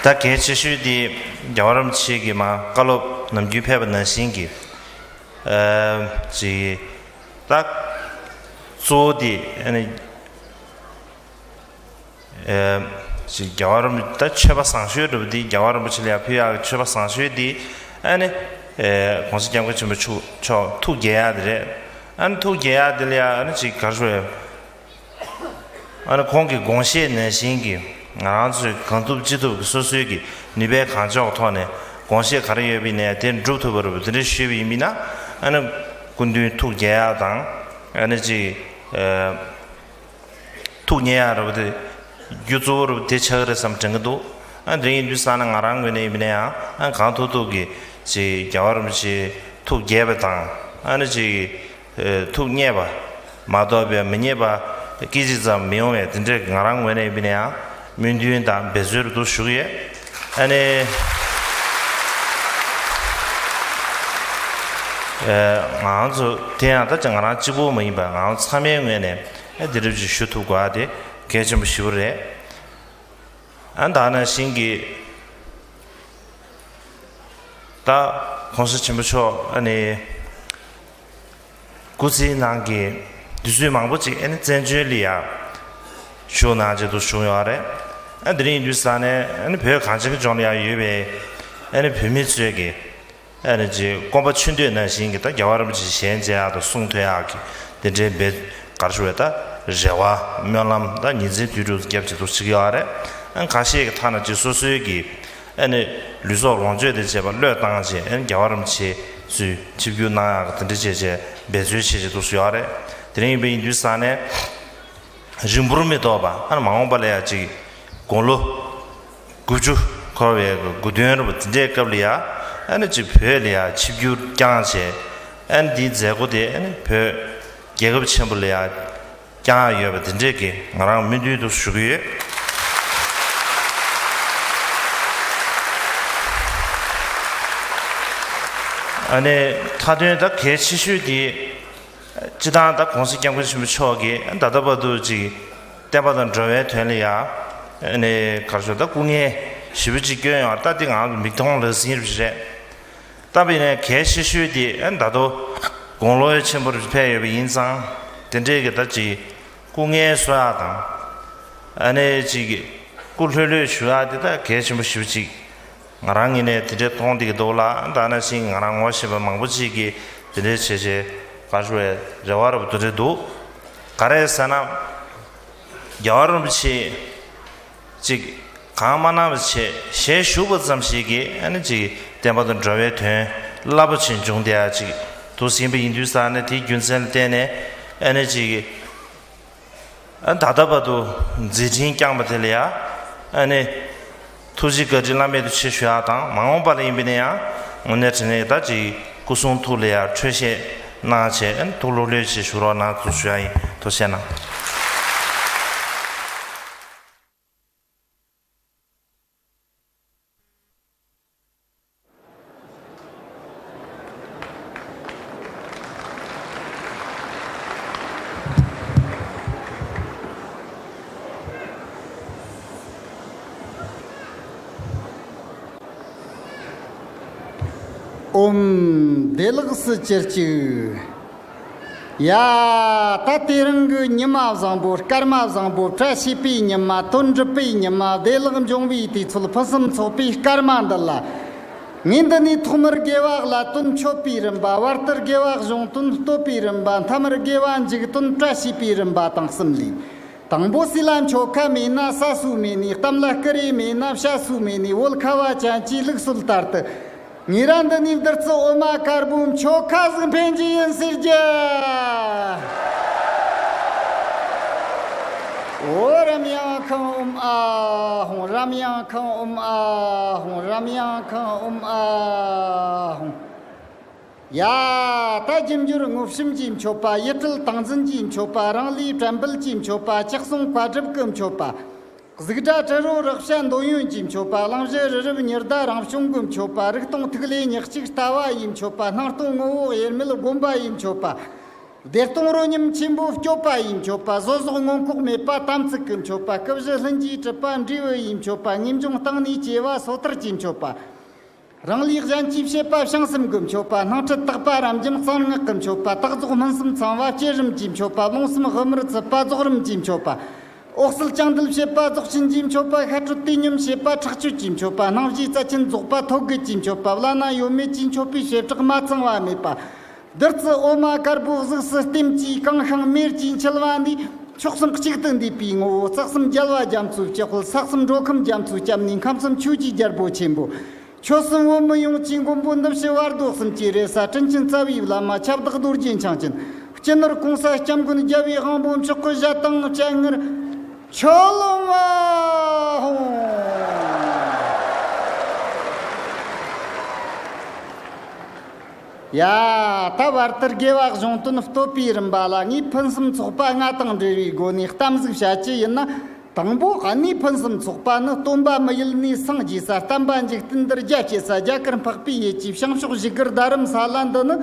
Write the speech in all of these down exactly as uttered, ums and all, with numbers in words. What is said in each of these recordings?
ད་གལ་ཆེ་ཤོས་དེ་རྒྱལ་བ་རིན་པོ་ཆེ་གིས་མ་བཀའ་སློབ་ནམ་རྒྱུན་ཕེབས་པ་ནང་བཞིན་གྱི་ཨ་ཅིག་ད་གཙོ་བོ་དེ་ཨ་ནི་ཨ་ཅིག་རྒྱལ་བ་རིན་པོ་ད་མཆོད་པ་བཟང་ཤོས་འདྲ་པོ་དེ་རྒྱལ་བ་རིན་པོ་ཆེ་ལ་ཡང་ཕུལ་ཡག་གི་མཆོད་པ་བཟང་ཤོས་དེ་ཨ་ནི་ཨ་གོང་ས་སྐྱབས་མགོན་ཆེན་པོ་མཆོག་མཆོག་ཐུགས་དགྱེས་ཡག་དེ་རེད། ཨ་ནི་ཐུགས་དགྱེས་ཡག་དེ་ལ་ཡང་ཨ་ནི་ཅིག་ག་རེ་ཞུ་དགོས་རེད། ཨ་ནི་ཁོང་གི་དགོངས་བཞེད་ནང་བཞིན་གྱི་ང་རང་ཚོས་གང་ཐུབ་ཅི་ཐུབ་ཀྱི་སོ་སོའི་གི་ནུས་པའི་གང་ལྕོགས་ཐོག་ནས་དགོངས་བཞེད་ག་རེ་ཡོད་པ་ཡིན་ནའི་དེ་འགྲུབ་ཐུབ་པ་རེད་པ། དེ་འདྲ་ཞུས་པ་ཡིན་པ་ཡིན་ན་ཨ་ནི་སྐུ་མདུན་ཐུགས་དགྱེས་ཡག་དང་ཨ་ནི་ཅིག་ཨ་ཐུགས་མཉེས་ཡག་རེད་པ། དེ་རྒྱུ་གཙོ་བོ་རེད་པ། དེ་ཆགས་ཀྱི་རེད་བསམ་དྲན་གྱི་འདུག་ཨ་དེ་ཡིན་དུས་ཙང་ན་ང་རང་ངོས་ནས་ཡིན་པ་ཡིན་ནའི་ཡང་ཨ་གང་ཐུབ་ཐུབ་ཀྱི་ཅིག་རྒྱལ་བ་རིན་པོ་ཆེ་ཐུགས་དགྱེས་པ་དང་ཨ་ནི་ཅིག་ཨ་ཐུགས་མཉེས་པ་མ་གཏོགས་པའི་མི་མཉེས་པ་སྐད་ཅིག་ཙམ་མི་ཡོང་བའི་དེ་འདྲའི་ང་རང་ངོས་ནས་ཡིན་པ་ཡིན་ནའི་ཡང་སྨོན་འདུན་དང་འབད་རྩོལ་དུ་ཞུ་གི་ཡོད། ཨ་ནི་ཨ་ང་ཚོ་དེ་ཡང་ད་ཅི་ང་རང་གཅིག་པོ་མ་ཡིན་པ་ང་རང་ཚང་མའི་ངོས་ནས་ཨ་དེ་འདྲ་ཅིག་ཞུ་ཐུབ་དགོས་པ་དེ་གལ་ཆེན་པོ་ཞེ་པོ་རེད། ཨ་ད་ནང་བཞིན་གྱི་ད་གོང་ས་ཆེན་པོ་མཆོག་ཨ་ནི་སྐུ་ཚེའི་ནང་གི་དུས་ཚོད་མང་པོ་ཅིག་ཨ་ནི་བཙན་བྱོལ་ལ་ཡ་བཞུགས་གནང་བྱས་འདུག་བཞུགས་ཡོད་རེད། ཨ་དེ་རིང་ཡིན་དུས་ཙང་ནས་ཨ་ནི་བོད་གངས་ཅན་གྱི་ལྗོངས་ལ་ཡ་ཡོད་པའི་ཨ་ནི་བོད་མི་ཚོས་ཀྱི་ཨ་ནི་ཅིག་སྐོམ་པ་ཆུ་འདོད་ནང་བཞིན་གྱི་ད་རྒྱལ་བ་རིན་པོ་ཆེ་ཞལ་མཇལ་ཡག་དང་གསུང་ཐོས་ཡག་གི་དེ་འདྲའི་འབད་ག་རེ་ཞུ་དགོས་རེད། ད་རེ་བ་སྨོན་ལམ་ད་ཉིན་མཚན་དུས་དྲུག་བརྒྱབ་བྱས་འདུག་བྱེད་ཀྱི་ཡོད་རེད། ཨ་ཁ་ཤས་ཀྱི་ཐ་ན་ཅིག་སོ་སོའི་གི་ཨ་ནི་ལུས་སྲོག་ལོངས་སྤྱོད་དང་བཅས་པ་བློས་བཏང་བྱས་ཨ་ནི་རྒྱལ་བ་རིན་པོ་ཆེ་ཚུར་ཆིབས་བསྒྱུར་གནང་ཡག་གི་དེ་འདྲ་བྱས་བྱས་འབད་རྩོལ་བྱེད་བྱས་འདུག་ཡོད་རེད། དེ་རིང་ཡིན་པ་ཡིན་དུས་ཙང་ནས་རིང་པོར་མི་ཐོགས་པ་ཨ་ནི་མ་འོངས་པ་ལ་ཡ་ཅིག་དགུང་ལོ་དགུ་བཅུ་འཁོར་བའི་དགུང་སྟོན་རེད་པ། དེ་འདྲའི་སྐབས་ལ་ཡ་ཨ་ནི་ཅིག་བོད་ལ་ཡ་ཆིབས་བསྒྱུར་བསྐྱངས་བྱས་ཨ་ནི་འདིའི་མཛད་སྒོ་དེ་ཨ་ནི་བོད་རྒྱལ་ཁབ་ཆེན་པོ་ལ་ཡ་བསྐྱངས་ཡོད་པ་དེ་འདྲས་ཀྱི་ང་རང་སྨོན་འདུན་དུ་ཞུ་གི་ཡོད། ཨ་ནི་མཐའ་དོན་ད་གལ་ཆེ་ཤོས་དེ་སྤྱི་བཏང་ད་གོང་ས་སྐྱབས་མགོན་ཆེན་པོ་མཆོག་གིས་ད་ལྟ་བར་དུ་ཅིག་བསྟན་པ་དང་འགྲོ་བའི་དོན་ལ་ཡ་ཨ་ནི་ག་རེ་ཞུ་ད་སྐུ་ངལ་ཞེ་པོ་ཅིག་བསྐྱོན་ཡོད། ད་དེ་ང་ཚོ་མིག་མཐོང་ལག་ཟིན་རེད་པ། ད་བྱས་ནས་གལ་ཆེ་ཤོས་དེ་ཨ་ད་དུང་དགུང་ལོ་ཆེན་པོར་ཕེབས་ཡོད་པ་ཡིན་ཙང་དེ་འདྲའི་གི་ད་ཅིག་སྐུ་ངལ་གསོ་ཡག་དང་ཨ་ནི་ཅིག་སྐུ་ལྷོད་ལྷོད་བཞུགས་ཡག་དེ་ད་གལ་ཆེན་པོ་ཞེ་པོ་ཅིག་ང་རང་ངོས་ནས་དེ་འདྲའི་མཐོང་བསྡད་ཀྱི་འདུག་ལ། ད་ནང་བཞིན་ང་རང་ངོ་ཤེས་པ་མང་པོ་ཅིག་གིས་དེ་འདྲའི་བྱས་བྱས་ག་རེ་ཞུ་བའི་རེ་བ་རབ་ཏུ་རེ་འདུག་ག་རེ་ཟེར་ན་རྒྱལ་བ་རིན་པོ་ཆེ་ཅིག་གང་མ་གནང་བ་བྱས་ཞལ་བཞུགས་པ་ཙམ་ཞིག་གིས་ཨ་ནི་ཅིག་བསྟན་པ་དང་འགྲོ་བའི་དོན་རླབས་པོ་ཆེ་འབྱུང་བསྡད་ཡག་ཅིག་འདུག་ཟིན་པ་ཡིན་དུས་ཙང་ནས་དེའི་རྒྱུ་མཚན་ལ་བརྟེན་ནས་ཨ་ནི་ཅིག་ཨ་ད་ལྟ་བར་དུ་མཛད་འཕྲིན་བསྐྱངས་པ་དེ་ལ་ཡ་ཨ་ནི་ཐུགས་རྗེ་བཀའ་དྲིན་བླ་མེད་དུ་ཆེ་ཞུ་ཡག་དང་མ་འོངས་པ་ལ་ཡིན་པ་ཡིན་ན་ཡང་དངོས་གནས་དྲང་གནས་ད་ཅིག་སྐུ་གསུང་ཐུགས་ལ་ཡ་འཕྲོད་བཞེས་གནང་བྱས་ཨ་ནི་ཐུགས་ལྷོད་ལྷོད་བྱས་བཞུགས་རོགས་གནང་ཞུ་ཡག་ཡིན། ཐུགས་རྗེ་གནང་། ཨོཾ། བདེ་ལེགས་སུ་གྱུར་ཅིག་ཡ། ད་དེ་རིང་གི་ཉི་མ་བཟང་པོ། སྐར་མ་བཟང་པོ། བཀྲ་ཤིས་པའི་ཉི་མ། དོན་འགྲུབ་པའི་ཉི་མ། བདེ་ལེགས་འབྱུང་བའི་དུས་ཚོད། ཕུན་སུམ་ཚོགས་པའི་སྐར་མ་འདི་ལ། ངས་འདི་ནས་ཐོག་མར་དགེ་བ་བསླད་དོན་མཆོད་པའི་རིམ་པ། བར་དུ་དགེ་བ་གཞུང་དོན་བསྟོད་པའི་རིམ་པ། མཐའ་མར་དགེ་བ་མཇུག་དོན་བཀྲ་ཤིས་པའི་རིམ་པ་དང་གསུམ་ལས། དང་པོ་སྲིད་ལ་མཆོད་ཁ་མེད་ན་ཟ་སྲོལ་མེད་ནས། གཏམ་ལ་སྐུ་རེ་མེད་ན་བཤད་སྲོལ་མེད་ནས། བོད་ཁ་བ་ཅན་གྱི་ལུགས་སྲོལ་ལྟར་དུ། ངེད་རང་འདི་ནས་བདུད་རྩི་འོ་མ་དཀར་པོ་མཆོད་ཁ་ཟིག་འཕེན་རྒྱུ་ཡིན་ཟེར་རྒྱུ། འོ་རམ་ཡང་ཁང་ཨོམ་ཨ་ཧོང་། རམ་ཡང་ཁང་ཨོམ་ཨ་ཧོང་། རམ་ཡང་ཁང་ཨོམ་ཨ་ཧོང་། ཡ། ད་རྒྱུ་འབྱོར་དངོས་བཤམས་ཀྱིས་མཆོད་པ། ཡིད་སྤྲུལ་ཏིང་འཛིན་གྱིས་མཆོད་པ། རང་ལུས་བྲན་འབུལ་གྱིས་མཆོད་པ། ལྕགས་ཟུང་བཀའ་སྒྲུབ་ཀྱིས་མཆོད་པ། གཟུགས་སྒྲ་དྲི་རོ་རེག་བྱ་འདོད་ཡོན་གྱིས་མཆོད་པ། གླིང་བཞི་རི་རབ་ཉི་ཟླ་རང་བྱུང་གིས་མཆོད་པ། རིག་སྟོང་ཐིག་ལེ་ཉག་གཅིག་ལྟ་བ་ཡིས་མཆོད་པ། སྣང་སྟོང་ངོ་བོ་དབྱེར་མེད་སྒོམ་པ་ཡིས་མཆོད་པ། བདེ་སྟོང་རོ་སྙོམས་ཆེན་པོ་སྐྱོབ་པ་ཡི་མཆོད་པ། བཟོད་གཟུགས་མངོན་ལྐོག་མེད་པ་དམ་ཚིག་གི་མཆོད་པ། སྐུ་བཞི་ལྷུན་གྱིས་གྲུབ་པ་འབྲས་བུ་ཡི་མཆོད་པ། ངེས་འབྱུང་སྟེང་ནས་སྐྱེ་བ་སོ་ཐར་གྱི་མཆོད་པ། རང་ལུས་གཞན་གྱི་བྱེད་པ་བྱང་སེམས་ཀྱི་མཆོད་པ། སྣང་སྲིད་དག་པ་རབ་འབྱམས་གསང་སྔགས་ཀྱི་མཆོད་པ། རྟག་རྫོགས་སྨིན་གསུམ་ཚང་བ་བསྐྱེད་རིམ་གྱི་མཆོད་པ། རླུང་གསུམ་དབུ་མར་ཚུད་པ་རྫོགས་རིམ་གྱི་མཆོད་པ། འོད་གསལ་ཅང་ཏལ་བྱེད་པ་རྫོགས་ཆེན་གྱི་མཆོད་པ། ཤར་གྲོལ་དུས་སྙོམས་བྱེད་པ་ཁྲག་གཅོད་ཀྱི་མཆོད་པ། སྣང་བཞིའི་རྩལ་ཆེན་རྫོགས་པ་ཐོད་རྒལ་གྱི་མཆོད་པ། བླ་ན་ཡོད་མེད་ཀྱི་མཆོད་པའི་བྱེ་བྲག་མ་ཚང་བ་མེད་པ། བདུད་རྩི་འོ་མ་དཀར་པོ་གཟུགས་སུ་ལྟེམ་གྱིས་གང་ཤིང་མེར་གྱིས་འཁྱིལ་བ་འདིས། མཆོག་གསུམ་གཅིག་ཏུ་འདུས་པའི་ངོ་བོ། རྩ་གསུམ་རྒྱལ་བ་རྒྱ་མཚོའི་སྤྱི་དཔལ། ས་གསུམ་འགྲོ་ཁམས་རྒྱ་མཚོའི་སྐྱབས་གནས། ཁམས་གསུམ་ཆོས་ཀྱི་རྒྱལ་པོ་ཆེན་པོ། ཆོས་གསུམ་བོད་མི་ཡོངས་ཀྱི་མགོན་པོ་འདི་ཕྱི་བར་དོ་གསུམ་གྱི་རེ་ས། དྲིན་ཆེན་རྩ་བའི་བླ་མ་ཁྱབ་བདག་རྡོ་རྗེ་འཆང་ཆེན། སྤྱི་ནོར་གོང་ས་སྐྱབས་མགོན་རྒྱལ་བའི་དབང་པོ་མཆོག་གི་ཞལ་དང་སྤྱན་སྔར་ཆོས་ལོངས་མ་ཧོ། ཡ། ད་བར་དུ་དགེ་བ་གཞུང་དོན་བསྟོད་པའི་རིམ་པ་ལ་ངས་ཕུན་སུམ་ཚོགས་པ་ལྔ་དང་འབྲེལ་བའི་སྒོ་ནས་གཏམ་གཟིགས་བྱ་རྒྱུ་ཡིན་ན། དང་པོ་གནས་ཕུན་སུམ་ཚོགས་པ་ནི། སྟོན་པ་མི་ཡུལ་ནས་སངས་རྒྱས་ས། བསྟན་པ་འཇིག་རྟེན་འདིར་རྒྱ་སྐྱེད་ས། རྒྱ་གར་འཕགས་པའི་ཡུལ་གྱི་བྱང་ཕྱོགས་བཞུགས་སྒར་རྡ་རམ་ས་ལ་འདི་ནི།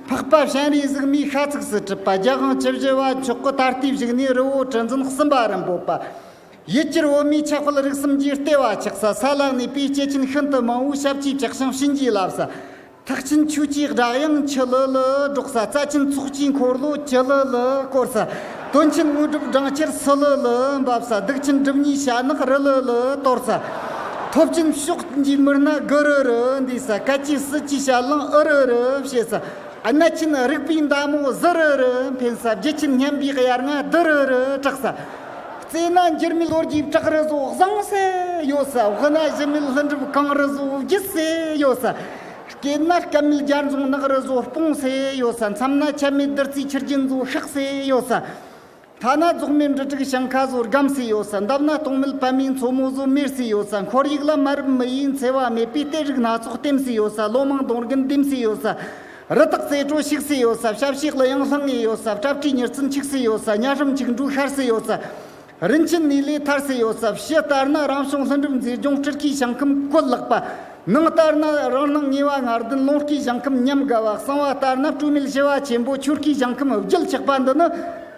འཕགས་པ་སྤྱན་རས་གཟིགས་མའི་ཤ་ཚུགས་སུ་གྲུབ་པ། རྒྱལ་དབང་བཅུ་བཞི་པ་མཆོག་གི་ད་ལྟའི་བཞུགས་གནས་རི་བོ་གྲུ་འཛིན་གསུམ་པ་རི་འབོད་པ། ཡུལ་གྱར་བོད་མིའི་ཆབ་དཔལ་རིག་གསུམ་གྱི་ལྟེ་བ་ཆགས་ས། ས་ལ་གནས་པའི་སྐྱེས་ཆེན་ཤིན་ཏུ་མང་བོའི་ཞབས་ཀྱིས་བཅགས་ཤིང་བྱིན་གྱིས་བརླབས་ས། ཐེག་ཆེན་ཆོས་ཀྱི་སྒྲ་དབྱངས་ཆི་ལི་ལི་སྒྲོག་ས། རྩ་ཆེན་ཚོགས་ཀྱི་འཁོར་ལོ་ཅི་ལི་ལི་བསྐོར་ས། དོན་ཆེན་དངོས་གྲུབ་སྦྲང་ཆར་སི་ལི་ལི་འབབ་ས། སྡིག་ཆེན་སྒྲིབ་གཉིས་ཤ་ནག་རི་ལི་ལི་གཏོར་ས། ཐོབ་ཆེན་ཕྱོགས་གཅིག་མི་སྣ་གུ་རུ་རུ་འདུས་ས། སྐད་ཅིག་སྲིད་ཀྱི་ཞལ་ལུང་ཨུ་རུ་རུ་བྱེད་ས། གནད་ཆེན་རིག་པའི་མདའ་མོ་ཟུ་རུ་རུ་འཕེན་ས། བརྒྱུད་ཆེན་སྙན་པའི་དབྱར་རྔ་དུ་རུ་རུ་གྲགས་ས། རྩེ་ན་འགྱུར་མེད་ལོ་རྒྱུས་བྲག་རི་བཟོ་བཟང་སེ་ཡོད་ས། དབུ་ན་གཞུ་མེད་ལྷུན་གྲུབ་གངས་རི་བཟོ་བརྒྱུད་སེ་ཡོད་ས། སྐེད་ན་སྐམ་མེད་རྒྱ་རྫོང་ནགས་རི་བཟོ་སྤུངས་སེ་ཡོད་ས། མཚམས་ན་ཆད་མེད་བདུད་རྩིའི་ཆུ་རྒྱུན་བཟོ་ཤག་སེ་ཡོད་ས། མཐའ་ན་རྫོགས་མེད་འབྲུ་དྲུག་ཞིང་ཁ་བཟོ་སྒམ་སེ་ཡོད་ས། འདབས་ན་སྟོང་མེད་པདྨའི་མཚོ་མོ་བཟོ་མེར་སེ་ཡོད་ས། ཁོར་ཡུག་ལ་མ་རབས་མི་ཡི་འཚེ་བ་མེད་པའི་གཏེར་རིགས་སྣ་ཚོགས་ལྟེམ་སེ་ཡོད་ས། ལོ་མང་སྡོང་རྒན་འདེམས་སེ་ཡོད་ས། རི་དྭགས་རྩེ་དྲོ་ཞིག་སེ་ཡོད་ས། བྱ་བྱིའུ་གཡང་ལྷང་ངེ་ཡོད་ས། སྤྲ་ཕྲའི་མྱུར་ཚན་ཆིག་སེ་ཡོད་ས། ཉ་ཧྲམ་ཆིག་འབྲུ་ཤར་སེ་ཡོད་ས། རིན་ཆེན་ནི་ལས་ཐར་སེ་ཡོད་ས། ཕྱི་ལྟར་ན་རང་བྱུང་ལྷུན་གྲུབ་མཛེས་ལྗོངས་སྤྲུལ་སྐུའི་ཞིང་ཁམས་བཀོད་ལེགས་པ། ནང་ལྟར་ན་རང་སྣང་ངེས་པ་ངར་ལྡན་ལོངས་སྐུའི་ཞིང་ཁམས་ཉམས་དགའ་བ། གསང་བ་ལྟར་ན་སྤྲོས་མེད་ཞི་བ་ཆེན་པོ་ཆོས་སྐུའི་ཞིང་ཁམས་རྒྱུད་ཆགས་པ་འདི་ནི་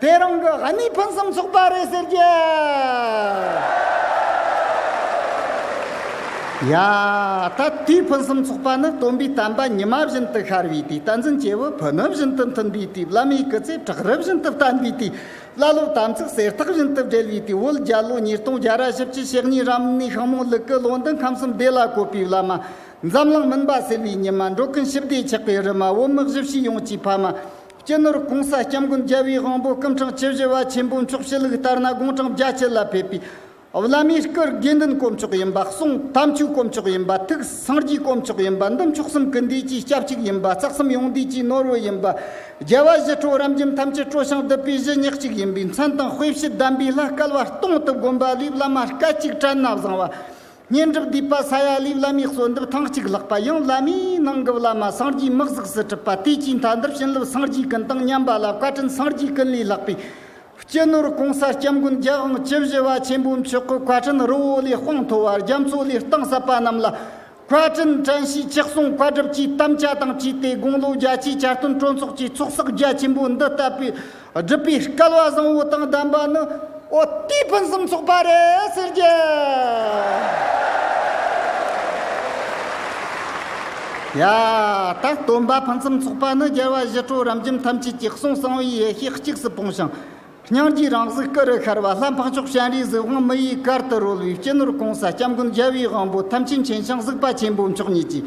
དེ་རིང་གི་གནས་ཕུན་སུམ་ཚོགས་པ་རེད་ཟེར་རྒྱུ། ཡ། ད་དུས་ཕུན་སུམ་ཚོགས་པ་ནི། སྟོན་པའི་བསྟན་པ་ཉི་མ་བཞིན་དུ་ཤར་བའི་དུས། བསྟན་འཛིན་སྐྱེས་བུ་ཕུ་ནུ་བཞིན་དུ་མཐུན་པའི་དུས། བླ་མའི་སྐུ་ཚེ་བྲག་རི་བཞིན་དུ་བརྟན་པའི་དུས། བླ་སློབ་དམ་ཚིག་གསེར་ཐག་བཞིན་དུ་སྦྲེལ་བའི་དུས། བོད་རྒྱལ་ལོ་ཉིས་སྟོང་བརྒྱ་ར་བཞི་བཅུ་ཞེ་གཉིས་རབ་གནས་ཤིང་མོ་ལུག་གི་ལོ་འདི། ཁམས་གསུམ་བདེ་ལ་བཀོད་པའི་བླ་མ། འཛམ་གླིང་མུན་པ་སེལ་བའི་ཉི་མ། འགྲོ་ཀུན་ཞི་བདེ་ཆགས་པའི་རི་མ། བོད་མི་གཞིས་བྱེས་ཡོངས་ཀྱི་ཕ་མ། སྤྱི་ནོར་གོང་ས་སྐྱབས་མགོན་རྒྱལ་བའི་དབང་པོ་སྐུ་ཕྲེང་བཅུ་བཞི་པ་ཆེན་པོ་མཆོག་ཕྱི་ལུགས་ལྟར་ན་དགུང་གྲངས་བརྒྱད་ཅུ་ལ་ཕེབས་པའི། བླ་མའི་སྐུ་དགེ་འདུན་དཀོན་མཆོག་ཡིན་པ། གསུང་དམ་ཆོས་དཀོན་མཆོག་ཡིན་པ། ཐུགས་སངས་རྒྱས་དཀོན་མཆོག་ཡིན་པ། འདི་མཆོག་གསུམ་ཀུན་འདུས་ཀྱི་སྐྱབས་གཅིག་ཡིན་པ། རྩ་གསུམ་ཡོངས་འདུས་ཀྱི་ནོར་བུ་ཡིན་པ། རྒྱལ་བ་ཞི་ཁྲོ་རབ་འབྱམས་ཐམས་ཅད་སྤྲོ་ཞིང་སྡུད་པའི་གཞི་ཉག་གཅིག་ཡིན་པའི། མཚན་དང་དཔེ་བྱད་ལྡན་པའི་ལྷ་བསྐལ་པ་སྟོང་དུ་བསྒོམ་པ་ལས་བླ་མ་སྐད་ཅིག་དྲན་ན་བཟང་བ། བསྙེན་སྒྲུབ་སྡིག་པ་ས་ཡ་ལས་བླ་མའི་གསོལ་འདེབས་ཐེངས་གཅིག་ལྷག་པ། ཡང་བླ་མའི་ནང་གི་བླ་མ་སངས་རྒྱས་མི་གཟུགས་སུ་གྲུབ་པ། དུས་ཀྱི་མཐའ་འདིར་བྱིན་རླབས་སངས་རྒྱས་ཀུན་དང་མཉམ་པ་ལ། བཀའ་དྲིན་སངས་རྒྱས་ཀུན་ལས་ལྷག་པའི། སྤྱི་ནོར་གོང་ས་སྐྱབས་མགོན་རྒྱལ་དབང་བཅུ་བཞི་པ་ཆེན་པོ་མཆོག་གི་བཀའ་དྲིན་རི་བོ་ལས་དཔངས་མཐོ་བ། རྒྱ་མཚོ་ལས་གཏིང་ཟབ་པ་རྣམས་ལ། བཀའ་དྲིན་དྲན་ཤེས་ཆོག་གསུང་བཀའ་སྒྲུབ་ཀྱི་དམ་བཅའ་དང་བཅས་ཏེ། དགུང་ལོ་བརྒྱད་ཅུའི་གྱ་སྟོན་སྤྲོ་ཚོགས་ཀྱི་ཚོགས་བསགས་རྒྱ་ཆེན་པོ་འདི་ལྟ་བུའི་སྒྲུབ་པའི་སྐལ་བ་བཟང་བོ་དང་ལྡན་པ་ནི། འོ། དུས་ཕུན་སུམ་ཚོགས་པ་རེད་ཟེར་རྒྱུ། ཡ། ད་སྟོན་པ་ཕུན་སུམ་ཚོགས་པ་ནི་རྒྱལ་བ་ཞི་ཁྲོ་རབ་འབྱམས་ཐམས་ཅད་ཀྱི་གསུང་གསང་བའི་ཡེ་ཤེས་གཅིག་སུ་སྤུངས་ཤིང་། སྙིང་རྗེའི་རང་གཟུགས་སྐུ་རུ་ཤར་བ། ལྷ་འཕགས་མཆོག་སྤྱན་རས་གཟིགས་དབང་མི་ཡི་གར་དུ་རོལ་བའི་སྤྱི་ནོར་གོང་ས་སྐྱབས་མགོན་རྒྱལ་བའི་དབང་པོ་ཐམས་ཅད་མཁྱེན་ཞིང་གཟིགས་པ་ཆེན་པོ་མཆོག་ཉིད་ཀྱིས།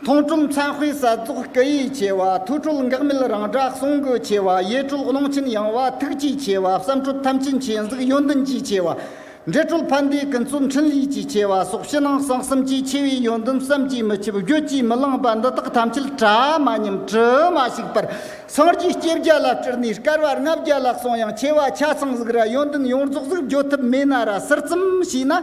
མཐོང་གྲོལ་མཚན་དཔེ་གསལ་རྫོགས་སྐུ་ཡི་ཆེ་བ། ཐོས་གྲོལ་འགག་མེད་རང་སྒྲ་གསུང་གི་ཆེ་བ། ཡེ་གྲོལ་ཀློང་ཆེན་ཡངས་པ་ཐུགས་ཀྱི་ཆེ་བ། བསམ་གྲུབ་ཐམས་ཅད་མཁྱེན་གཟིགས་ཡོན་ཏན་གྱི་ཆེ་བ། འབྲས་གྲོལ་ཕན་བདེ་ཀུན་སྩོལ་འཕྲིན་ལས་ཀྱི་ཆེ་བ་སོགས་ཕྱི་ནང་གསང་གསུམ་གྱི་ཆེ་བའི་ཡོན་ཏན་བསམ་གྱིས་མི་ཁྱབ། བརྗོད་ཀྱིས་མི་ལང་བ་འདི་དག་ཐམས་ཅད་གྲ་མ་ཉམས་དྲི་མ་ཞིག་པར། སངས་རྒྱས་སྐྱེ་རྒྱ་ལ་སྤྲུལ་ནས་བསྐལ་པ་ལྔ་བརྒྱ་ལ་སོང་ཡང་། ཆེ་བ་ཆ་ཚང་ཟིག་ར་ཡོན་ཏན་ཡོངས་རྫོགས་ཟིག་བརྗོད་ཐབས་མེད་ན་ར། ཟུར་ཙམ་ཞིག་ན།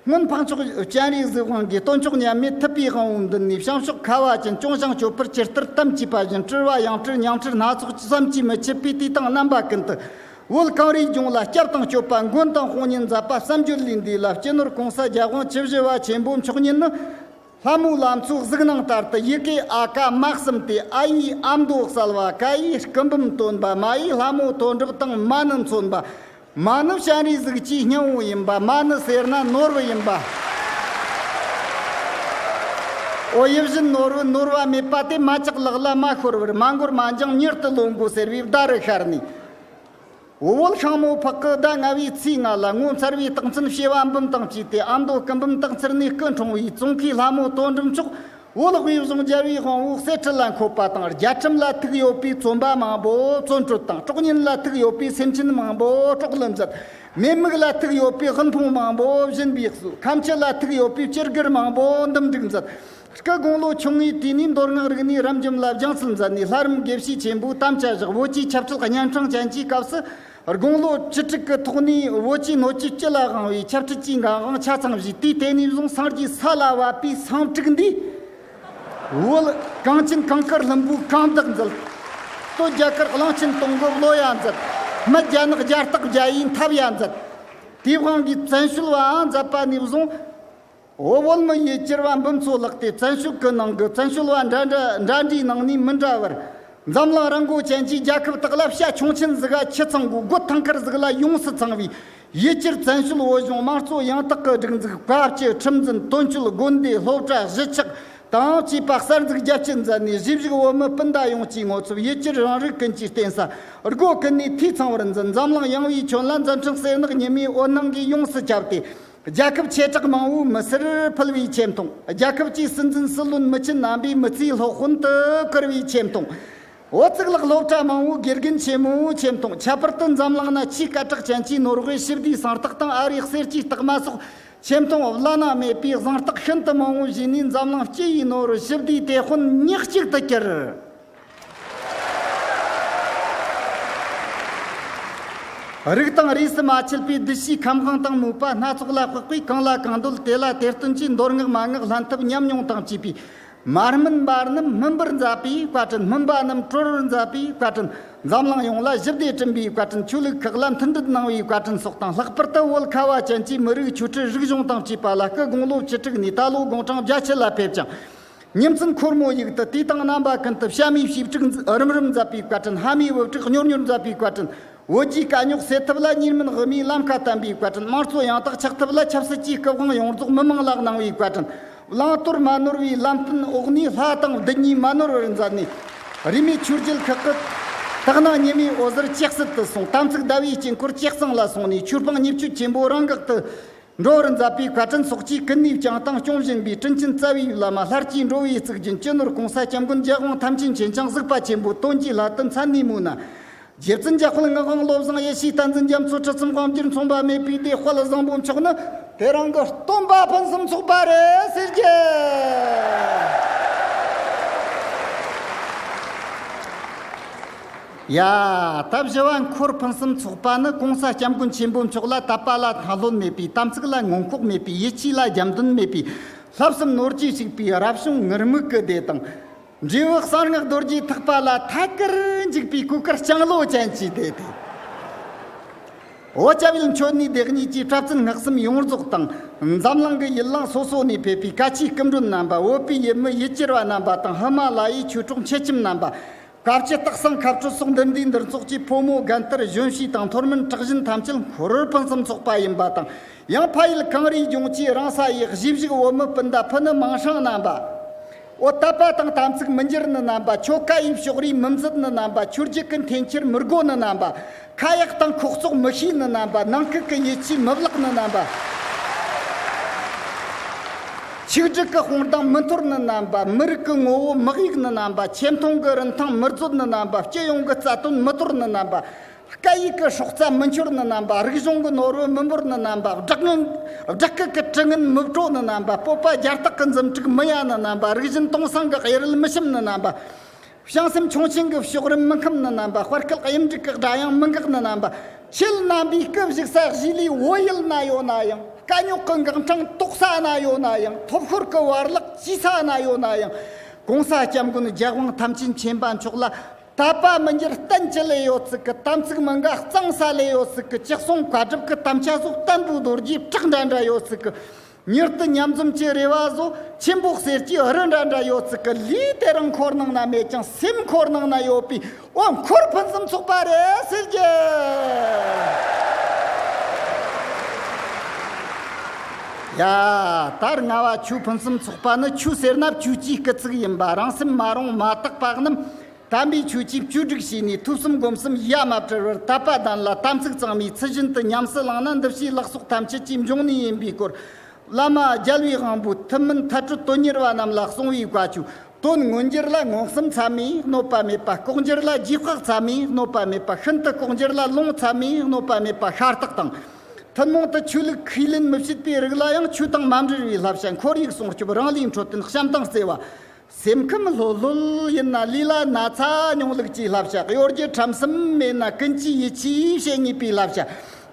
སྔོན་འཕགས་མཆོག་སྤྱན་རས་གཟིགས་དབང་གིས་སྟོན་མཆོག་མཉམ་མེད་ཐུབ་པའི་དབང་པོ་མདུན་ནས། བྱང་ཕྱོགས་ཁ་བ་ཅན་སྐྱོང་ཞིང་སྐྱོབ་པར་ཇི་ལྟར་དམ་བཅས་པ་བཞིན། སྤྲུལ་པ་ཡང་སྤྲུལ་ཉིང་སྤྲུལ་སྣ་ཚོགས་བསམ་གྱིས་མི་ཁྱབ་པའི་དུས་དང་རྣམ་པ་ཀུན་ཏུ། བོད་གངས་རིའི་ལྗོངས་ལ་སྐྱབས་དང་སྐྱོབ་པ། མགོན་དང་དཔུང་གཉེན་མཛད་པ། བསམ་བརྗོད་ལས་འདས་ལ། སྤྱི་ནོར་གོང་ས་རྒྱལ་དབང་བཅུ་བཞི་པ་ཆེན་པོ་མཆོག་ཉིད་ནི། ལྷ་མོའི་ལམ་ཚོགས་གཟིགས་སྣང་ལྟར་དུ། ཡི་གེ་ཨ་ཀ་མ་གསུམ་སྟེ། ཨ་ཡིས་ཨ་མདོ་གསལ་བ། ཀ་ཡིས་སྐུ་འབུམ་སྟོན་པ། མ་ཡིས་ལྷ་མོ་དོན་གྲུབ་དང་། མ་ནི་མཚོན་པ། མ་ནི་སྤྱན་རས་གཟིགས་ཀྱི་སྙིང་པོ་ཡིན་པ། མ་ནི་ཟེར་ན་ནོར་བུ་ཡིན་པ། འོ་ཡིད་བཞིན་ནོར་བུ་ནོར་བ་མེད་པ་དེ། མ་ཆག་ལག་ལ་མ་ཤོར་བར། མ་འགོར་མ་འགྱངས་མྱུར་དུ་ལོན་དགོས་ཟེར་བའི་བརྡ་རུ་ཤར་ནས། འོ་བོད་ཤིང་མོ་ཕག་གི་ཟླ་ལྔ་བའི་ཚེས་ལྔ་ལ། ངོ་མཚར་བའི་རྟགས་མཚན་བྱེ་བ་འབུམ་དང་བཅས་ཏེ། ཨ་མདོ་སྐུ་འབུམ་སྟག་འཚེར་ནས་སྐུ་འཁྲུངས་པའི་ཙོང་ཁའི་ལྷ་མོ་དོན་གྲུབ་མཆོག། བོད་དབུས་གཞུང་རྒྱལ་བའི་དབང་པོ་གསེར་ཁྲི་ལ་འཁོད་པ་དང་། རྒྱ་ཁྲིམས་ལ་ཐུག་ཡོད་པའི་བཙོན་པ་མང་པོ་བཙོན་གྲོལ་དང་། སྲོག་ཉེན་ལ་ཐུག་ཡོད་པའི་སེམས་ཅན་མང་པོ་སྲོག་བླུ་མཛད། མེ་མིག་ལ་ཐུག་ཡོད་པའི་དབུལ་ཕོངས་མང་པོ་སྦྱིན་པའི་གསོས། ཁམས་ཆུ་ལ་ཐུག་ཡོད་པའི་སྤྱི་སྒེར་མང་པོ་འདུམ་འགྲིག་མཛད། སྐུ་དགུང་ལོ་ཆུང་ངུའི་དུས་ནས་མདོ་སྔགས་རིག་གནས་རབ་འབྱམས་ལ་སྦྱངས་ཚུལ་མཛད་ནས། ལྷ་རམས་དགེ་བཤེས་ཆེན་པོའི་དམ་བཅའ་བཞག་བོད་ཀྱི་ཆབ་སྲིད་གཉན་འཕྲང་ཅན་གྱི་སྐབས་སུ། དགུང་ལོ་བཅུ་དྲུག་གི་ཐོག་ནས་བོད་ཀྱི་སྣོད་བཅུད་སྤྱི་ལ་དབང་བའི་ཆབ་སྲིད་ཀྱི་འགན་དབང་ཆ་ཚང་བཞེས། དེའི་དེ་ནས་བཟུང་སངས་རྒྱས་ས་ལ་བབས་པའི་སེང་ཕྲུག་འདིས། བོད་གངས་ཅན་གངས་དཀར་ལྷུན་པོའི་གངས་བདག་མཛད། སྟོད་རྒྱ་གར་གླང་ཆེན་སྟོང་གི་བློ་ཡ་མཛད། སྨད་རྒྱ་ནག་རྒྱ་སྟག་རྒྱ་ཡིས་འཐབ་ཡ་མཛད། དེའི་དབང་གིས་བཙན་བྱོལ་བའང་མཛད་པ་ནས་བཟུང་། འོ་བོད་མི་ཡུལ་གྱར་བ་འབུམ་ཚོ་ལྷག་སྟེ། བཙན་བྱོལ་གྱི་ནང་གི་བཙན་བྱོལ་བ་འདྲ་འདྲ་འདྲ་འདྲའི་ནང་ནས་མི་འདྲ་བར། འཛམ་གླིང་རི་མགོ་ཅན་གྱི་རྒྱལ་ཁབ་དག་ལ་བྱ་ཁྱུང་ཆེན་ཟིག་ག་ཁྱི་ཚང་གོ་སྒོ་ཐང་དཀར་ཟིག་ལ་ཡོངས་སུ་ཚང་བའི་ཡུལ་གྱར་བཙན་བྱོལ་བོད་གཞུང་དམངས་གཙོ་ཡང་དག་གི་སྒྲིག་འཛུགས། བཀའ་སྤྱི་ཁྲིམས་འཛིན་དོན་གཅོད་དགོན་སྡེ་སློབ་གྲྭ་གཞིས་ཆགས་དང་བཅས་པ་གསར་འཛུགས་རྒྱ་སྐྱེད་མཛད་ནས། གཞིས་བཞུགས་བོད་མི་སྤུན་ཟླ་ཡོངས་ཀྱི་ངོ་ཚབ་ཡུལ་གྱར་རང་རིགས་ཀུན་གྱི་རྟེན་ས་སྒོ་ཀུན་ནས་འཐུས་ཚང་བར་མཛད། འཛམ་གླིང་ཡངས་པའི་ཁྱོན་ལ་མཛད་འཕྲིན་གསེར་ནག་ཉི་མའི་འོད་སྣང་གིས་ཡོངས་སུ་ཁྱབ་སྟེ། རྒྱལ་ཁབ་ཆེ་གྲས་མང་བོའི་མི་སེར་ཕུལ་བའི་ཆེ་མཐོང་། རྒྱལ་ཁབ་ཀྱི་སྲིད་འཛིན་སྲིད་བློན་མི་ཆེན་རྣམ་པའི་མི་ཚེའི་སློབ་དཔོན་དུ་བཀུར་བའི་ཆེ་མཐོང་། འོ་གཙུག་ལག་སློབ་གྲྭ་མང་བོའི་དགེ་རྒན་ཆེན་མོའི་ཆེ་མཐོང་། ཁྱད་པར་དུ་འཛམ་གླིང་ན་ཆེས་སྐད་གྲགས་ཅན་གྱི་ནོར་ཝེ་ཞི་བདེའི་གསང་རྟགས་དང་། ཨ་རིའི་གསེར་གྱི་རྟགས་མ་སོགས་ཆེ་མཐོང་བླ་ན་མེད་པའི་གཟེངས་རྟགས་ཤིན་ཏུ་མང་བོ་བཞེས་ནས། འཛམ་གླིང་སྤྱི་ཡི་ནོར་བུ་ཞི་བདེའི་དེད་དཔོན་ཉག་གཅིག་ཏུ་གྱུར། རིགས་དང་རིས་སུ་མ་ཆད་པའི་གདུལ་བྱའི་ཁམས་དབང་དང་མོས་པ་སྣ་ཚོགས་ལ་དཔག་པའི། གང་ལ་གང་འདུལ་དེ་ལ་དེར་སྟོན་གྱི། མདོ་སྔགས་མན་ངག་ལྷན་ཐབས་ཉམས་མྱོང་དང་བཅས་པའི། མ་སྨིན་པ་རྣམས་སྨིན་པར་མཛད་པའི་བཀའ་དྲིན། སྨིན་པ་རྣམས་གྲོལ་བར་མཛད་པའི་བཀའ་དྲིན། འཛམ་གླིང་ཡོངས་ལ་ཞི་བདེ་བསྐྲུན་པའི་བཀའ་དྲིན། ཆོས་ལུགས་ཁག་ལ་མཐུན་སྒྲིལ་གནང་བའི་བཀའ་དྲིན་སོགས་དང་། ལྷག་པར་དུ་བོད་ཁ་བ་ཅན་གྱི་མི་རིགས་ཆོས་སྲིད་རིག་གཞུང་དང་བཅས་པ་ལ་སྐུ་དགུང་ལོ་བཅུ་དྲུག་ནས་ད་ལོ་དགུང་གྲངས་བརྒྱད་ཅུ་ལ་ཕེབས་ཀྱང་། ཉིན་མཚན་འཁོར་མོ་ཡུག་ཏུ་དུས་དང་རྣམ་པ་ཀུན་ཏུ་བྱ་མའི་བྱིའུ་ཕྲུག་རིམ་རིམ་མཛད་པའི་བཀའ་དྲིན། ཕ་མའི་བུ་ཕྲུག་གཉོར་གཉོར་མཛད་པའི་བཀའ་དྲིན། བོད་ཀྱི་དཀའ་རྙོག་སེལ་ཐབས་ལ་གཉིས་སྨན་དབུ་མའི་ལམ་ཁ་བསྟན་པའི་བཀའ་དྲིན། དམངས་གཙོ་ཡང་དག་ཆགས་ཐབས་ལ་ཆབ་སྲིད་ཀྱི་སྐུ་དབང་ཡོངས་རྫོགས་མི་དམངས་ལ་གནང་བའི་བཀའ་དྲིན། བླང་དོར་མ་ནོར་བའི་ལམ་སྟོན་འོག་ནས་ལྷ་དང་བདུད་གཉིས་མ་ནོར་བར་མཛད་ནས། རིས་མེད་ཆོས་བརྒྱུད་ཁག་གི་དག་སྣང་ཉི་མའི་འོད་ཟེར་ཇེ་གསལ་དུ་སོང་། དམ་ཚིག་ཟླ་བའི་དཀྱིལ་འཁོར་ཇེ་གཙང་ལ་སོང་ནས། ཆོས་སྤང་ཉེས་སྤྱོད་ཆེན་པོ་རང་འགག་ཏུ་འགྲོ་བར་མཛད་པའི་བཀའ་དྲིན་སོགས་ཀྱིས་ཀུན་ནས་བསྐྱངས་དང་སྐྱོང་བཞིན་པའི་དྲིན་ཅན་རྩ་བའི་བླ་མ་ལྷར་བཅས་འགྲོ་བའི་གཙུག་རྒྱན་སྤྱི་ནོར་༸གོང་ས་༸སྐྱབས་མགོན་རྒྱལ་དབང་ཐམས་ཅད་མཁྱེན་ཅིང་གཟིགས་པ་ཆེན་པོ་དོན་གྱི་བླ་དོན་མཚན་ནས་མོས་ན། རྗེ་བཙུན་འཇམ་དཔལ་ངག་དབང་བློ་བཟང་ཡེ་ཤེས་བསྟན་འཛིན་རྒྱ་མཚོ་ཁྲི་སྲོང་དབང་བསྒྱུར་མཚུངས་པ་མེད་པའི་སྡེ་དཔལ་བཟང་པོ་མཆོག་ནི་དེ་རིང་གི་སྟོན་པ་ཕུན་སུམ་ཚོགས་པ་རེད་ཟེར་གྱི། ཡ། ད་བཞི་བ་འཁོར་ཕུན་སུམ་ཚོགས་པ་ནི་༸གོང་ས་༸སྐྱབས་མགོན་ཆེན་པོ་མཆོག་ལ་དད་པ་ལ་ཐང་ལྷོད་མེད་པའི། དམ་ཚིག་ལ་ངོ་ལྐོག་མེད་པའི། ཡིད་ཆེས་ལ་རྒྱབ་མདུན་མེད་པའི། བསླབ་གསུམ་ནོར་གྱིས་བཤིག་པའི་རབ་བྱུང་ངུར་སྨྲིག་གི་སྡེ་དང་། འབྲས་བུ་གསང་སྔགས་རྡོ་རྗེ་ཐེག་པ་ལ་ཐད་ཀར་འཇུག་པའི་གོས་དཀར་ལྕང་ལོ་ཅན་གྱི་སྡེ་དེ། འོ་ཅག་བིལ་མཆོད་ནི་སྡེ་གཉིས་ཀྱི་གྲྭ་བཙུན་སྔགས་གསུམ་ཡོངས་རྫོགས་དང་། འཛམ་གླིང་གི་ཡུལ་ལུང་སོ་སོ་ནས་ཕེབས་པའི་བཀའ་ཆོས་སྐུ་མགྲོན་རྣམ་པ། བོད་པའི་ཡུལ་མི་ཡུལ་གྱར་བ་རྣམ་པ་དང་། ཧི་མ་ལ་ཡའི་ཆོས་གྲོགས་མཆེད་ཁྱིམ་རྣམ་པ། བཀའ་བཅུ་སྟག་ཚང་ཁ་སྤྲོད་སོགས་འདུ་འདུས་འདུ་ཚོགས་ཀྱི་ཕོ་མོ་རྒན་དར་གཞོན་བྱིས་དང་མཐོ་དམན་གྲགས་ཅན་ཐམས་ཅད་འཁོར་ཕུན་སུམ་ཚོགས་པ་ཡིན་པ་དང་། ཡང་ཕ་ཡུལ་གངས་རིའི་ལྗོངས་ཀྱི་རང་ས་ཡི་གཞིས་བཞུགས་བོད་མི་སྤུན་ཟླ་ཕུ་ནུ་མིང་སྲིང་རྣམ་པ། འོ་དད་པ་དང་དམ་ཚིག་མི་འགྱུར་ནི་རྣམ་པ། ཆོ་ག་ཡི་ཕྱོགས་རིས་མི་མཛད་ནི་རྣམ་པ། ཆོས་བརྒྱུད་ཀྱི་འཐེན་འཁྱེར་མི་དགོ་ནི་རྣམ་པ། ཁ་ཡག་དང་ཁོག་བཙོག་མི་ཤེས་ནི་རྣམ་པ། ནང་ཁུལ་གྱི་ཡིད་ཆེས་མི་བརླག་ནི་རྣམ་པ། ཆིག་སྒྲིལ་གྱི་དཔུང་གདང་མི་འཐོར་ནི་རྣམ་པ། མི་རིགས་ཀྱི་ངོ་བོ་མི་གཡུག་ནི་རྣམ་པ། ཆེ་མཐོང་གི་རིན་ཐང་མི་རྫོགས་ནི་རྣམ་པ། སྤྱི་ཡོངས་ཀྱི་རྩ་དོན་མི་དོར་ནི་རྣམ་པ། སྐད་ཡིག་གི་སྲོག་རྩ་མི་འཆོར་ནི་རྣམ་པ། རིག་གཞུང་གི་ནོར་བུ་མི་འབོར་ནི་རྣམ་པ། སྦྲགས་ངན་སྦྲགས་སྐུལ་གྱི་དྲི་ངན་མི་བྲོ་ནི་རྣམ་པ། སྤོབས་པ་རྒྱ་སྟག་གི་འཛུམ་དྲུག་མི་ཡལ་ནི་རྣམ་པ། རིག་གཞུང་སྟོང་སང་གི་གཡེར་རིལ་མི་ཞིམ་ནི་རྣམ་པ། བྱང་སེམས་ཁྱུང་ཆེན་གྱི་གཤོག་རིམ་མི་ཁེམ་ནི་རྣམ་པ། དཔའ་སྐད་གཡུ་འབྲུག་གི་སྒྲ་དབྱངས་མི་འགག་ནི་རྣམ་པ། ཁྱེད་རྣམ་པའི་སྐུ་བཞུགས་ས་གཞིས་ལུས་བོད་ཡུལ་ན་ཡོད་ན་ཡང་། དཀའ་རྙོག་གི་འགག་འཕྲང་དོག་ས་ན་ཡོད་ན་ཡང་། ཐོབ་ཤོར་གྱི་བར་ལག་ཇི་ས་ན་ཡོད་ན་ཡང་། ༸གོང་ས་༸སྐྱབས་མགོན་རྒྱལ་དབང་ཐམས་ཅད་མཁྱེན་པ་མཆོག་ལ་དད་པ་མི་འགྱུར་བརྟན་ཅི་ལས་ཡོད་ཚིག་གི། དམ་ཚིག་མི་འགལ་གཙང་ས་ལས་ཡོད་ཚིག་གི། ཅི་གསུང་བཀའ་སྒྲུབ་ཀྱི་དམ་བཅའ་སོགས་བརྟན་པོའི་རྡོ་རྗེ་བྲག་འདྲ་འདྲ་ཡོད་ཚིག་གི། མྱུར་དུ་མཉམ་འཛོམས་ཀྱི་རེ་བ་བཟོ། ཆེན་པོ་གསེར་གྱི་རི་འདྲ་འདྲ་ཡོད་ཚིག་གི་ལུས་དེ་རིང་འཁོར་ནང་ན་མེད་ཀྱང་སེམས་འཁོར་ནང་ན་ཡོད་པའི། འོ། འཁོར་ཕུན་སུམ་ཚོགས་པ་རེད་ཟེར་རྒྱུ། ཡ། ད་རུང་ང་བ་ཆོས་ཕུན་སུམ་ཚོགས་པ་ནི། ཆོས་ཟེར་ན་བཅུད་ཀྱི་སྐུལ་ཚིག་ཡིན་པ། རང་སེམས་མ་རུངས་མ་དག་པ་རྣམས། དམ་པའི་ཆོས་ཀྱིས་བཅོས་སྒྲིག་བྱས་ནས། ཐོས་བསམ་སྒོམ་གསུམ་ཡ་མ་བྲལ་བར་དད་པ་ལྡན་ལ། དམ་ཚིག་གཙང་མའི་ཚུལ་བཞིན་དུ་ཉམས་སུ་བླངས་ན། འདུ་བྱེད་ལག་སོགས་ཐམས་ཅད་ཀྱི་འབྱུང་གནས་ཡིན་པའི་སྐོར། བླ་མ་རྒྱལ་བའི་དབང་པོས་ཐུན་མིན་མཐར་སྐྲོད་དོན་གཉེར་བ་རྣམས་ལ་གསུངས་པའི་བཀའ་ཆོས། དོན་མངོན་གྱུར་ལ་མངོན་སུམ་ཚད་མས་གནོད་པ་མེད་པ། ལྐོག་གྱུར་ལ་རྗེས་དཔག་ཚད་མས་གནོད་པ་མེད་པ། ཤིན་ཏུ་ལྐོག་གྱུར་ལ་ལོང་ཚད་མས་གནོད་པ་མེད་པ། ཤ་སྟག་དང་། ཐུན་མོང་དུ་ཆོས་ལུགས་ཁས་ལེན་མི་བྱེད་པའི་རིགས་ལ་ཡང་། ཆོས་དང་མ་འབྲེལ་བའི་བསླབ་བྱ། ཁོར་ཡུག་སྲུང་སྐྱོབ། རང་ལུས་འཕྲོད་བསྟེན། བྱམས་དང་བརྩེ་བ། སེམས་ཁམས་ལྷོད་ལྷོད་ཡིན་ན། ལུས་ལ་ན་ཚ་མྱོང་ལུགས་ཀྱི་བསླབ་བྱ། གཡོ་སྒྱུ་ཁྲམ་གསུམ་མེད་ན། ཀུན་གྱིས་ཡིད་ཆེས་བྱེད་ནུས་པའི་བསླབ་བྱ།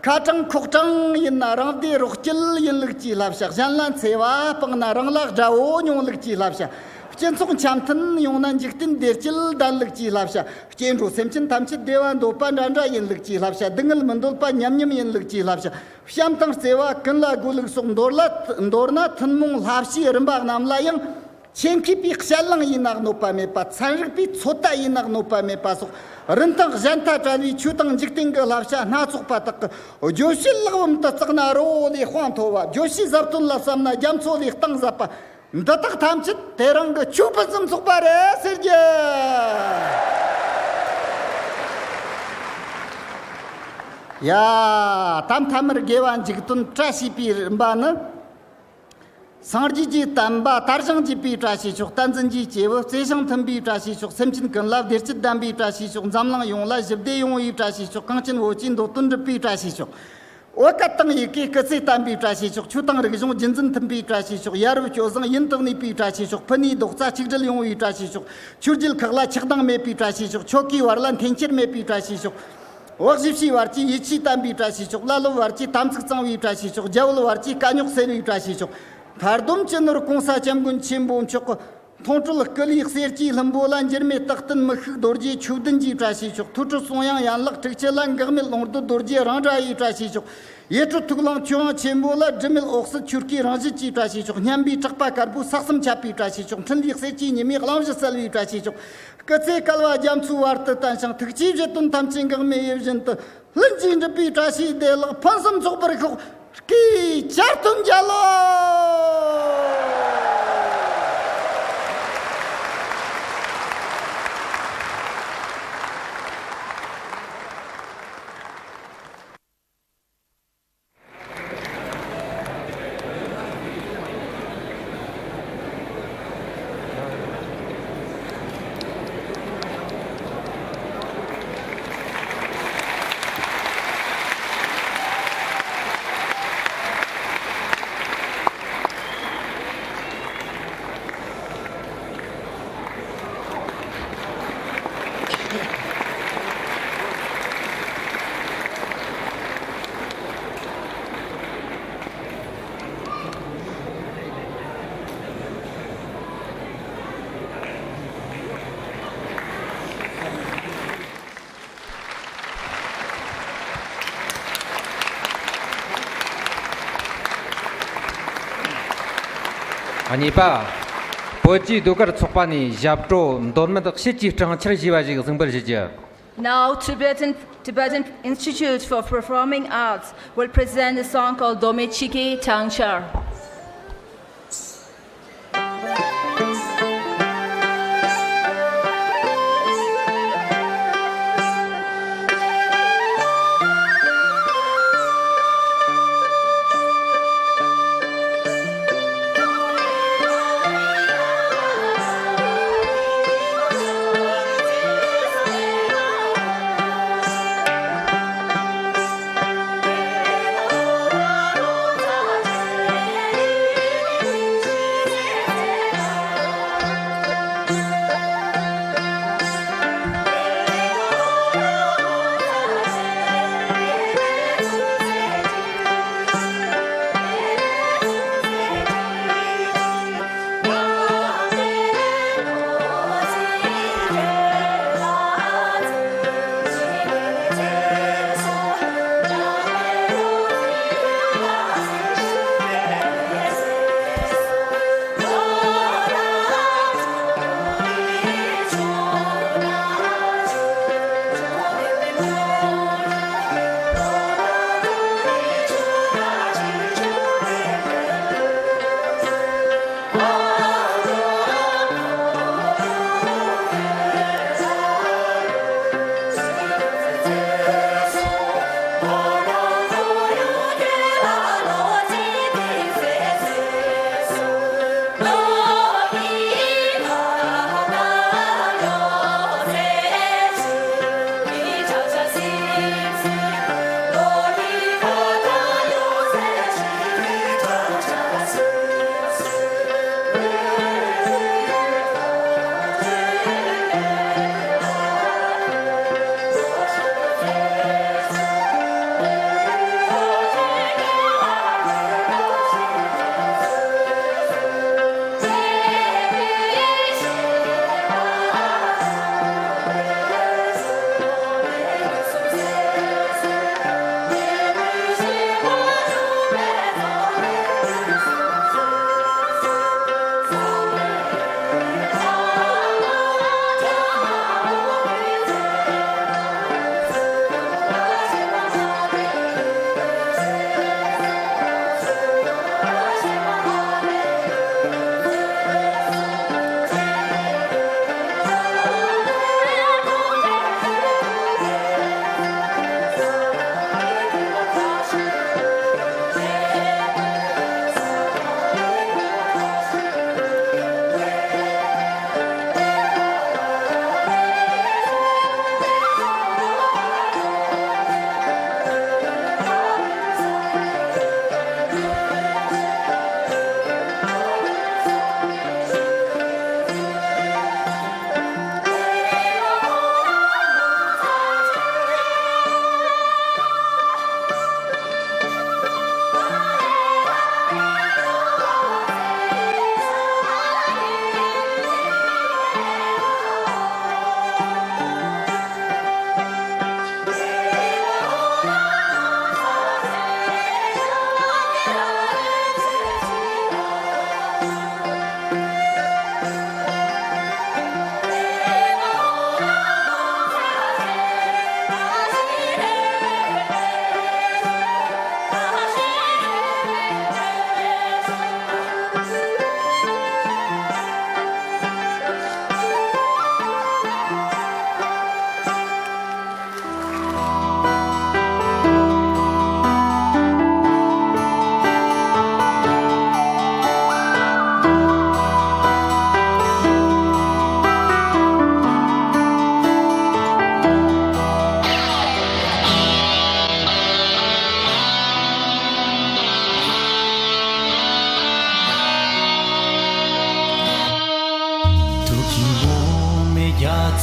ཁ་དྲང་ཁོག་དྲང་ཡིན་ན། རང་བདེ་རོགས་སྐྱིད་ཡིན་ལུགས་ཀྱི་བསླབ་བྱ། གཞན་ལ་འཚེ་བ་སྤངས་ན། རང་ལ་དགྲ་བོ་མྱོང་ལུགས་ཀྱི་བསླབ་བྱ། སྤྱི་ཚོགས་འཆམ་མཐུན་ཡོང་ན། འཇིག་རྟེན་བདེ་སྐྱིད་ལྡན་ལུགས་ཀྱི་བསླབ་བྱ། སྐྱེ་འགྲོ་སེམས་ཅན་ཐམས་ཅད་བདེ་བ་འདོད་པ་འདྲ་འདྲ་ཡིན་ལུགས་ཀྱི་བསླབ་བྱ། སྡུག་བསྔལ་མི་འདོད་པ་མཉམ་མཉམ་ཡིན་ལུགས་ཀྱི་བསླབ་བྱ། བྱམས་དང་བརྩེ་བ་ཀུན་ལ་དགོས་ལུགས་སོགས། མདོར་ལ་མདོར་ན་ཐུན་མོང་བསླབ་བྱའི་རིམ་པ་རྣམས་ལ་ཡང་། ཆེད་མཁས་པའི་དཔྱད་གླེང་ཡིན་ན་གནོད་པ་མེད་པ། ཚན་རིག་པའི་ཚོད་ལྟ་ཡིན་ན་གནོད་པ་མེད་པ་སོགས། རིན་ཐང་གཞལ་མཐའ་བྲལ་བའི་ཆོས་དང་འཇིག་རྟེན་གྱི་བསླབ་བྱ་སྣ་ཚོགས་པ་དག་གི་བརྗོད་བྱའི་ལེགས་བམ་དུ་བརྩེགས་ན། རི་བོ་ལས་དཔངས་མཐོ་བ། བརྗོད་བྱའི་ཟབ་དོན་ལ་བསམ་ན། རྒྱ་མཚོ་ལས་གཏིང་ཟབ་པ། འདི་དག་ཐམས་ཅད་དེ་རིང་གི་ཆོས་ཕུན་སུམ་ཚོགས་པ་རེད་ཟེར་རྒྱུ། ཡ། ད་མཐའ་མར་དགེ་བ་མཇུག་དོན་བཀྲ་ཤིས་པའི་རིམ་པ་ནི། སངས་རྒྱས་ཀྱི་བསྟན་པ་དར་ཞིང་རྒྱས་པའི་བཀྲ་ཤིས་ཤོག་བསྟན་འཛིན་གྱི་སྐྱེས་བུ་བརྩེ་ཞིང་མཐུན་པའི་བཀྲ་ཤིས་ཤོག་སེམས་ཅན་ཀུན་ལ་བདེ་སྐྱིད་ལྡན་པའི་བཀྲ་ཤིས་ཤོག་འཛམ་གླིང་ཡོངས་ལ་ཞི་བདེ་ཡོང་བའི་བཀྲ་ཤིས་ཤོག་གངས་ཅན་བོད་ཀྱི་འདོད་དོན་འགྲུབ་པའི་བཀྲ་ཤིས་ཤོག་བོད་སྐད་དང་ཡི་གེ་སྐུ་ཚེ་བརྟན་པའི་བཀྲ་ཤིས་ཤོག་ཆོས་དང་རིག་གཞུང་རྒྱུན་འཛིན་མཐུན་པའི་བཀྲ་ཤིས་ཤོག་ཡ་རབས་སྤྱོད་བཟང་ཡུན་དུ་གནས་པའི་བཀྲ་ཤིས་ཤོག་ཕུ་ནུའི་རྡོག་རྩ་གཅིག་སྒྲིལ་ཡོང་བའི་བཀྲ་ཤིས་ཤོག་ཆོས་བརྒྱུད་ཁག་ལ་ཆགས་སྡང་མེད་པའི་བཀྲ་ཤིས་ཤོག་ཆོལ་ཁའི་བར་ལ་འཐེན་འཁྱེར་མེད་པའི་བཀྲ་ཤིས་ཤོག་འོག་གཞིས་བྱེས་བར་གྱི་ཡིད་ཆེས་དམ་པའི་བཀྲ་ཤིས་ཤོག་བླ་སློབ་བར་གྱི་དམ་ཚིག་གཙང་བའི་བཀྲ་ཤིས་ཤོག་རྒྱ་བོད་བར་གྱི་དཀའ་རྙོག་སེལ་བའི་བཀྲ་ཤིས་ཤོག་མཐར་སྡོམ་སྤྱི་ནོར་༸གོང་ས་༸སྐྱབས་མགོན་ཆེན་པོ་མཆོག་གི་མཐོང་གྲོལ་སྐུ་ལུས་གསེར་གྱི་ལྷུན་པོ་ལ། འགྱུར་མེད་རྟག་བརྟན་མི་ཤིགས་རྡོ་རྗེ་ཆོས་བདུན་གྱི་བཀྲ་ཤིས་ཤོག་ཐུགས་སྤྲུལ་གསུང་དབྱངས་ཡན་ལག་དྲུག་ཅུ་ལ། འགག་མེད་ཀློང་རྡོལ་རྡོ་རྗེ་རང་འདྲ་ཡི་བཀྲ་ཤིས་ཤོག་ཡེ་གྲོལ་ཐུགས་ཀློང་ཆོས་དབྱིངས་ཆེན་པོ་ལ། སྒྲིབ་མེད་འོད་གསལ་ཆོས་སྐུའི་རང་བཞིན་གྱི་བཀྲ་ཤིས་ཤོག་སྙན་པའི་གྲགས་པ་དཀར་པོའི་ས་གསུམ་ཁྱབ་པའི་བཀྲ་ཤིས་ཤོག་འཕྲིན་ལས་གསེར་གྱི་ཉི་མའི་གླིང་བཞི་གསལ་བའི་བཀྲ་ཤིས་ཤོག་སྐུ་ཚེ་བསྐལ་པ་རྒྱ་མཚོའི་བར་དུ་བརྟན་ཞིང་། ཐུགས་ཀྱི་བཞེད་དོན་ཐམས་ཅད་འགག་མེད་ཡིད་བཞིན་དུ། ལྷུན་གྱིས་འགྲུབ་པའི་བཀྲ་ཤིས་བདེ་ལེགས་ཕུན་སུམ་ཚོགས་པར་ཤོག་སྐུའི་གྱ་སྟོན་རྒྱལ་ལོ། གཉིས་པ། བོད་ཀྱི་ཟློས་གར་ཚོགས་པ་ནས་ཞབས་བྲོ་མདོ་སྨད་དཔྱིད་ཀྱི་སྤྲིན་ཆར་ཞེས་པ་ཞིག་གཟིགས་འབུལ་ཞུ་རྒྱུ། Now Tibetan, Tibetan Institute for Performing Arts will present the song called Dome Chigi Tangchar.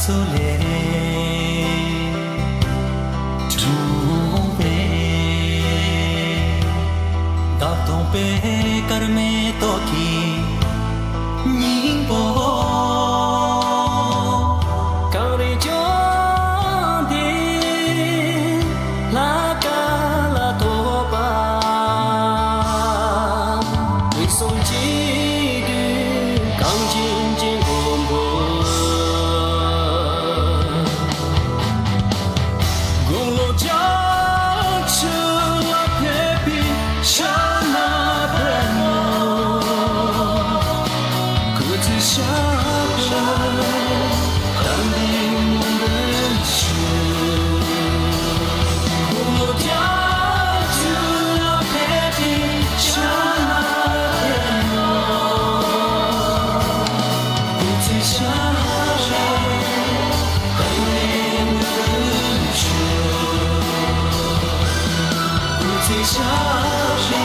སུ་ལས་འཁྲུངས་པའི། བདག་སྟོང་པའི་སྐར་མའི་ཏོག་གི་སྙིང་པོ། གངས་རི་ལྗོངས་འདི་ལ་ག་ལ་ཐོགས་པ། དུས་གསུམ་གཅིག་བསྡུས་གངས་ཅན་གྱི་མགོན་པོ། དགུང་ལོ་བརྒྱད་ཅུ་ལ་ཕེབས་པའི་ཕྱག་ན་པདྨོ། སྐུ་ཚེ་ཞབས་པད་བརྟན་པའི་སྨོན་འདུན་ཞུ། དགུང་ལོ་བརྒྱད་ཅུ་ལ་ཕེབས་པའི་ཕྱག་ན་པདྨོ། སྐུ་ཚེ་ཞབས་པད་བརྟན་པའི་སྨོན་འདུན་ཞུ། སྐུ་ཚེ་ཞབས་པད་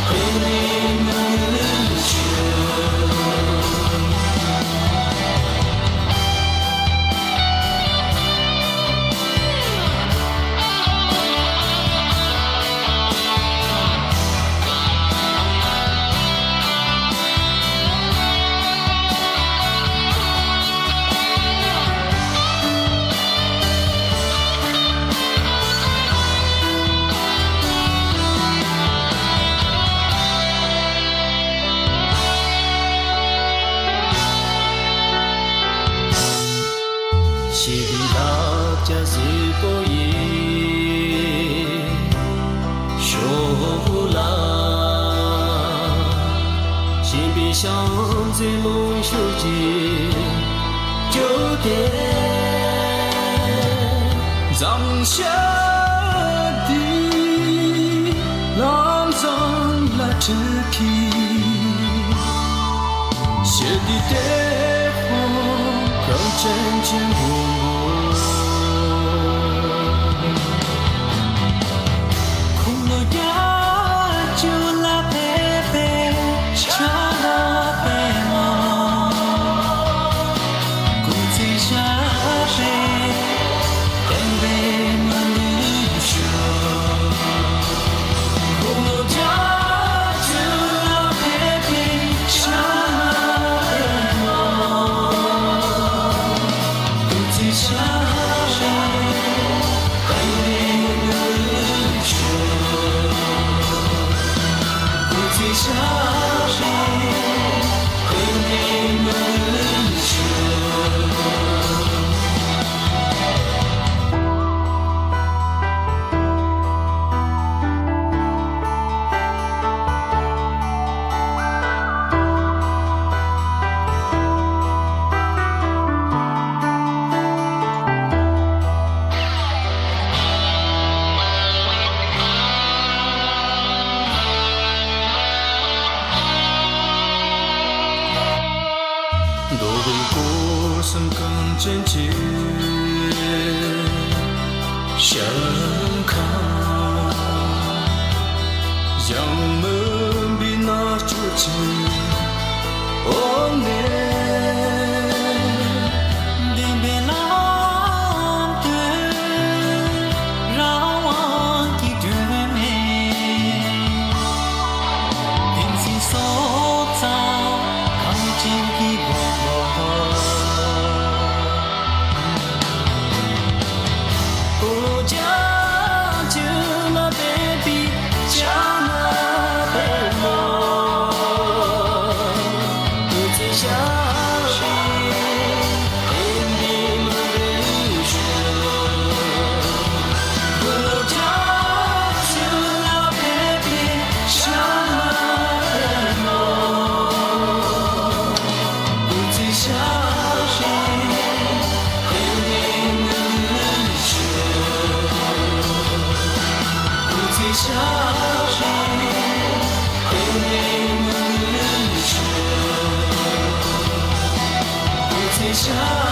བརྟན་པའི་སྨོན་འདུན་ཞུ། ཞི་བདེའི་རླབས་ཆེན་གཟིགས་པོ་ཡི། ཕྱོགས་ལ། ཞིང་པའི་ཞལ་མཛེས་ལུང་ཕྱོགས་ཀྱི་ཇོ་སྟེ། འཛུམ་ཞལ་འདི་ལམ་བཟང་ལ་སྤྲུལ་གྱིས། ཞི་བདེའི་དེད་དཔོན་གངས་ཅན་གྱི་མགོན་པོ། དགུང་ལོ་བརྒྱད་ཅུ་ལ་ཕེབས་པའི་ཕྱག་ན་པདྨོ། སྐུ་ཚེ་ཞབས་པད་བརྟན་པའི་སྨོན་འདུན་ཞུ། དགུང་ལོ་བརྒྱད་ཅུ་ལ་ཕེབས་པའི་ཕྱག་ན་པདྨོ། སྐུ་ཚེ་ཞབས་པད་བརྟན་པའི་སྨོན་འདུན་ཞུ། སྐུ་ཚེ་ཞབས་པད་བརྟན་པའི་སྨོན་འདུན་ཞུ། འདོད་པའི་སྒོ་གསུམ་གངས་ཅན་གྱི་ཞིང་ཁམས། ཡང་མུན་པའི་མནར་གཅོད་ཀྱི་འོག་ནས། བདེན་པའི་ལམ་དུ་རང་དབང་གིས་བསྒྲོན་ནས། བསྟན་འཛིན་སྲོག་རྩ་གངས་ཅན་གྱི་མགོན་པོ། དགུང་ལོ་བརྒྱད་ཅུ་ལ་ཕེབས་པའི་ཕྱག་ན་པདྨོ། སྐུ་ཚེ་ཞབས་པད་བརྟན་པའི་སྨོན་འདུན་ཞུ། དགུང་ལོ་བརྒྱད་ཅུ་ལ་ཕེབས་པའི་ཕྱག་ན་པདྨོ། སྐུ་ཚེ་ཞབས་པད་བརྟན་པའི་སྨོན་འདུན་ཞུ། སྐུ་ཚེ་ཞབས་པད་བརྟན་པའི་སྨོན་འདུན་ཞུ། སྐུ་ཚེ་ཞབས་